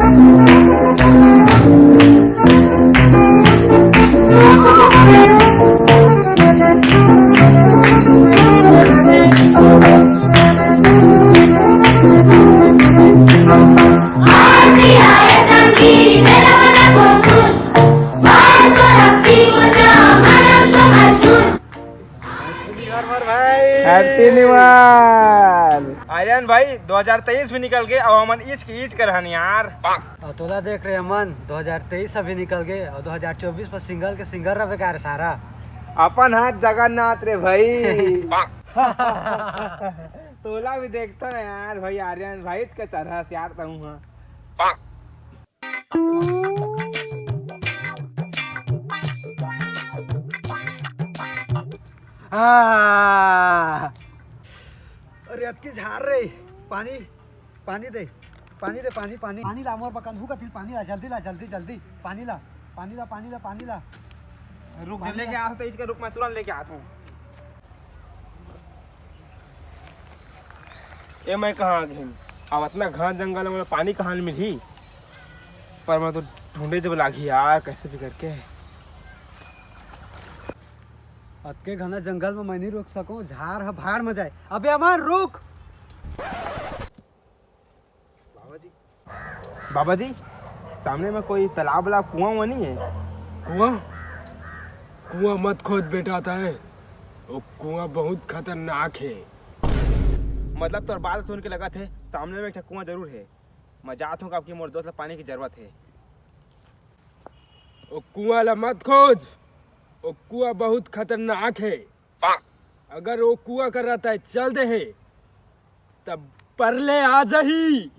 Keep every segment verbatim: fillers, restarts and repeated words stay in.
Happy New Year भाई। Happy new year. Aryan भाई, दो हज़ार तेईस भी निकल गए, अब हमन ईच के ईच कर हन यार। और तोला देख रे अमन, दो हज़ार तेईस अभी निकल गए और दो हज़ार चउबीस पर सिंगल के सिंगल रहे का रे सारा। अपन हाथ जगन्नाथ रे भाई। तोला भी देखता ना यार भाई, आर्यन भाई के तरह से यार तहूँ हाँ। आ, अरे अतकी झार रे, पानी, पानी दे, पानी दे, पानी, पानी, पानी ला, मोर पकन हूँ कथिल, पानी ला, जल्दी ला, जल्दी, जल्दी, पानी ला, पानी ला, पानी ला, पानी ला। रुक, पानी लेके ला। आ तो इसका रुक, मैं तुरंत लेके आता हूँ। ए, मैं कहाँ आ गई? अब इतना घना जंगल में पानी कहाँ ले मिलही? पर मैं तो ढूंढे जब लागी यार, कैसे भी करके। अतके घना जंगल में मैं नहीं रुक सकूं, झार ह भाड़ में जाए। अबे अमन, रुक। बाबा जी, बाबा जी, सामने में कोई तालाब वाला कुआं वुआं नहीं है? कुआं? कुआं मत खोद बेटा तैं, वो कुआं बहुत खतरनाक है। मतलब तोर बात सुन के लगत हे, सामने में एक ठो कुआं जरूर है। मैं जात हूँ, काबर कि मोर दोस्त ला पानी की जरूरत है। वो कुआं ला मत खोज, वो कुआं बहुत खतरनाक है। अगर वो कुआं कर रहता है चल दे है, तब परले आ जाही।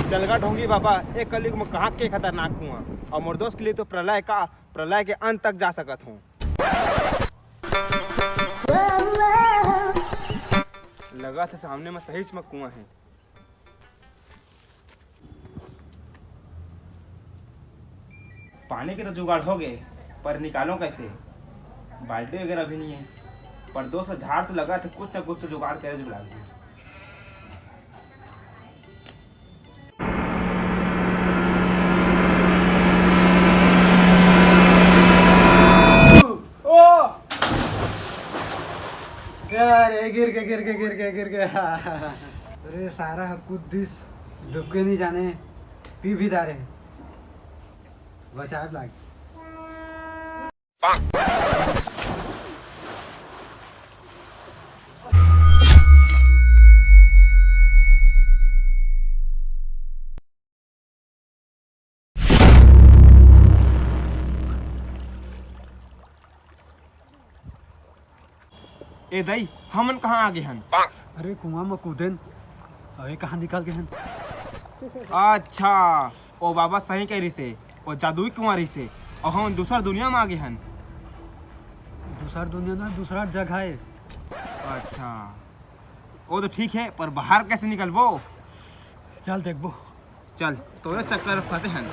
चलगा ढोंगी बाबा, एक कलयुग में कहाँ के खतरनाक कुआं, और मोर दोस्त के लिए तो प्रलय का, प्रलय के अंत तक जा सकत हूँ। लगा था सामने में सही में कुआं है। पानी के तो जुगाड़ हो गए, पर निकालों कैसे? बाल्टी वगैरह भी नहीं है, पर दोस्त झार तो लगा था, कुछ ना कुछ तो जुगाड़ करे जुगाड़। ओ! अरे, गिर के, गिर के, गिर के, गिर के। अरे, सारा ह कूद दिस, डूब के नहीं जाने, पी भी डारे। बचाए लाग। ए दई, हमन कहाँ आ गे हन? अरे, कुआं म कूदेन, अबे कहाँ निकल गे हन? अच्छा, ओ बाबा सही कह रहिसे, ओ जादुई कुआं रहिसे, अउ हमन दूसर दुनिया म आ गे हन। दूसर दुनिया ना, दूसरा जगह है। अच्छा, वो तो ठीक है, पर बाहर कैसे निकलबो? चल देखबो। चल, तोरे चक्कर में फंसे हन।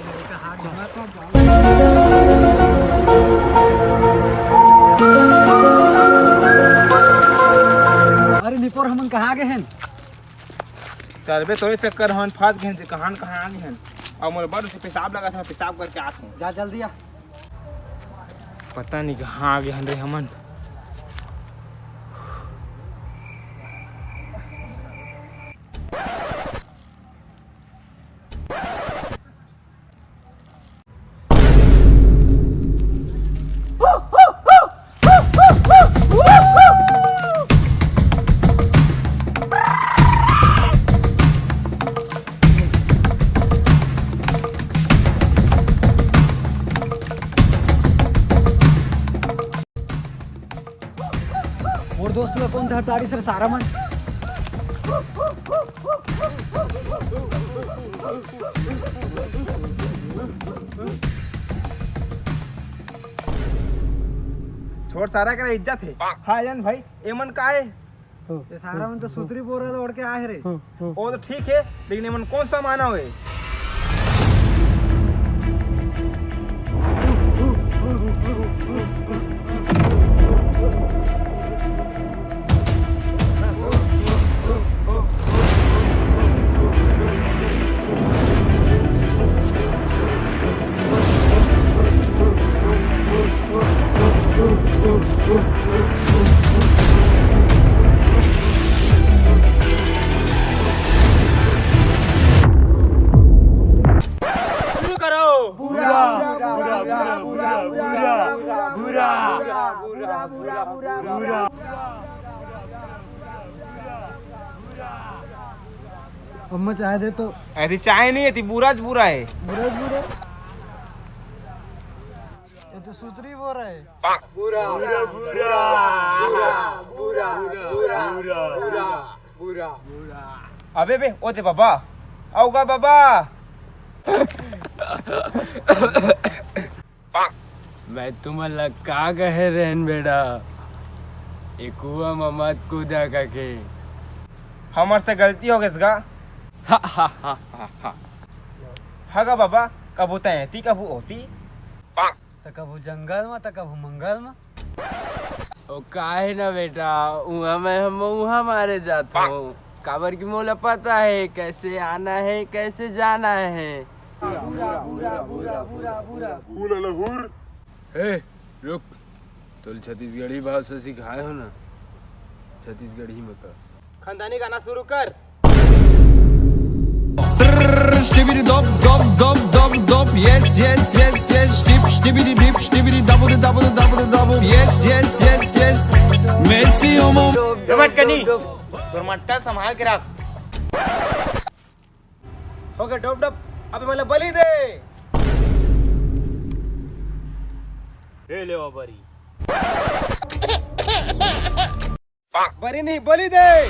अरे निपोर, हमन कहाँ आ गे हन? चल बे, तोरे चक्कर हमन फंस गे हन, कहाँ न कहाँ आ गे हन। अउ मोला बड़ से पेशाब लगा था, पेशाब करके आत हूँ। जा जल्दी आ। पता नहीं कहाँ आ गे हन रे हमन। मोर दोस्त ला कोन हटारिस रे सारा मन? छोड़, सारा करा इज्जत है। हाँ जान भाई, एमन का है? ये सारा मन तो सुतरी बोरा ल ओढ़ के आए रे। वो तो ठीक है, लेकिन एमन कौन सा मानव है? अम्मा चाय दे तो। ऐसी चाय नहीं है, बुरा ज बुरा है। बुरा ज बुरा। ये तो सुतरी बोरा है। बुरा, बुरा, बुरा, बुरा, बुरा, बुरा, बुरा, बुरा। अबे बे, ओ दे बाबा, आओगा बाबा। मैं तुमन ला का कहे रहेन बेटा, ए कुआं म मत कूदा कके। हमर से गलती हो गइस गा। हा, हा, हा, हा, हा। हगा बाबा, कभू तैं एती, कभू ओती। त कभू जंगल म, त कभू मंगल म। ओ काहे ना बेटा, उहाँ मैं हम उहाँ मारे जात हूँ, काबर कि मोला पता है कैसे आना है, कैसे जाना है। हुला लहुर। ए, रुक, तोल छत्तीसगढ़ी भाषा सिखाए हो ना, छत्तीसगढ़ी में का। खानदानी गाना शुरू कर। Stibbity dop dop dop dop dop, yes yes yes yes, stip stibbity dip stibbity double double double double, yes yes yes yes, Messi homo. ए मटकनी, तोर मटका संभाल के रख। हो गया डब डब, अबे मला बलि दे। ले ले बरी। बरी नहीं, बलि दे।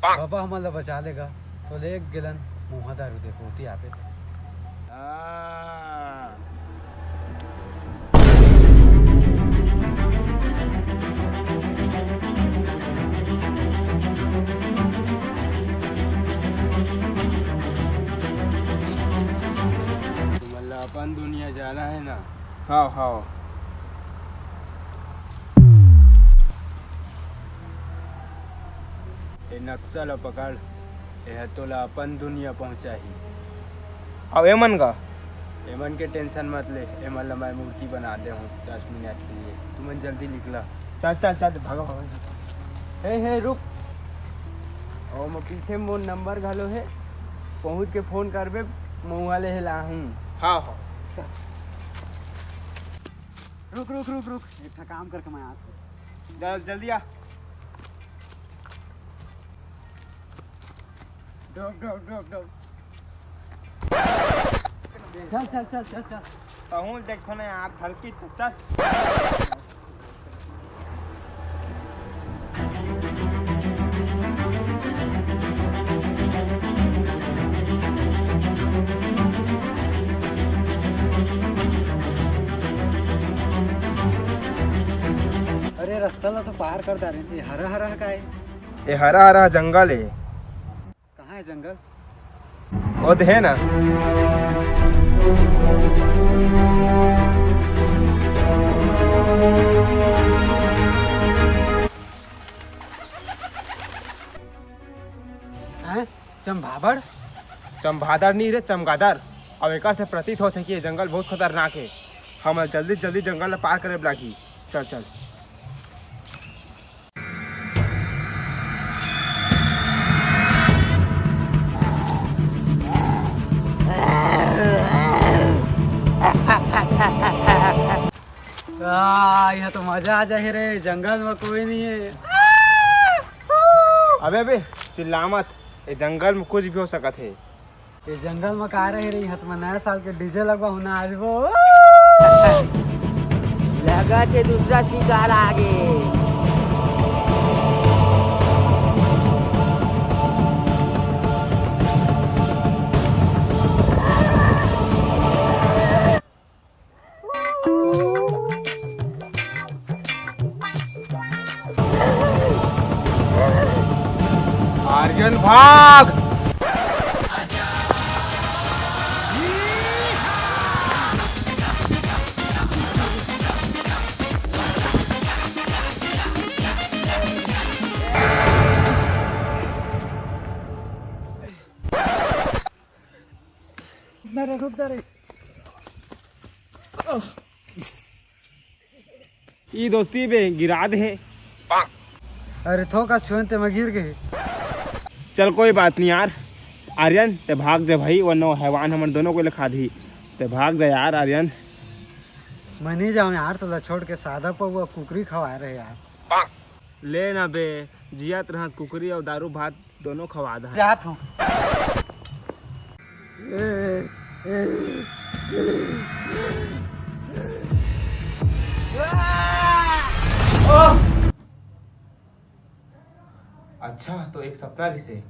बाबा हमन ला बचा लेगा, तो ले एक गिलन मुहा दारू दे, कोती आपे थे। हाँ। तुमन ला अपन दुनिया जाना है ना? हाव, हाव। ए नक्शा ला पकड़, एह तोला अपन दुनिया पहुंचाही। अउ एमन का? एमन के tension मत ले, एमन ला मैं मूर्ति बना दे हूँ दस मिनट के लिए। तुमन जल्दी निकला। चल, चल, चल, भागो, भागो। हे, हे, रुक। ओ, मैं पीछे मोर number घलो हे, पहुंच के phone करबे, महुआ ले हे लाहूं। हाँ, हाँ। रुक, रुक, रुक, रुक, एक ठा काम करके मैं आत हूँ। जल-, जल्दी आ। डोब, डोब, डोब, डोब। चल, चल, चल, चल, चल। कहूँ देखो ना यार, हल्की तो चल। अरे, रास्ता ला तो पार कर डारे, ये हरा हरा का है? ये हरा हरा जंगल है। कहाँ है जंगल? वो दे है ना। हैं? चंभाबड़? चंभादड़ नहीं रे, चमगादड़। अब एकर से प्रतीत होत है कि ये जंगल बहुत खतरनाक है। हम जल्दी जल्दी जंगल ला पार करे लागही। चल चल। आ, यहाँ तो मजा आ जाए रे, जंगल में कोई नहीं है। अबे अबे, चिल्ला मत, ये जंगल में कुछ भी हो सकत है। ये जंगल में का रहे रे, यहाँ तो मैं नया साल के DJ लगवा हूँ, नाचबो। लगा के दूसरा शिकार आगे। आर्यन भाग। ना रे, रुक जा रे। ई दोस्ती बे गिरा दे हे। अरे थोका छुएन ते मैं गिर गए। चल कोई बात नहीं यार, आर्यन ते भाग जा भाई, वरना वो हैवान हमन दोनों को लखा दी। ते भाग जा यार आर्यन। मैं नहीं जाऊँ यार, तोला छोड़ के सादा पौवा कुकरी खवाए रहे यार। ले ना बे, जियत रहत कुकरी अउ दारू भात दोनों खवा दे। जात हूँ। अच्छा, तो एक सपना रिसे,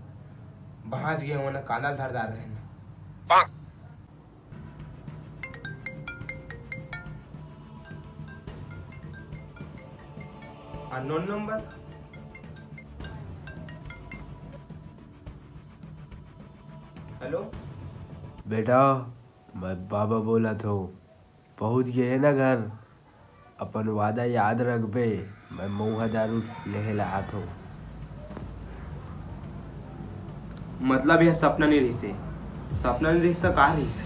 बाँच गे, ओना कांदा ल धर डार रहेन। Unknown number। हेलो। बेटा, मैं बाबा बोलत हूँ। पहुँच गे हे ना घर? अपन वादा याद रखबे, मैं मउहा दारू लेहे ला आत हूँ। मतलब यह सपना नहीं रहिसे। सपना नहीं रहिस त का रहिस?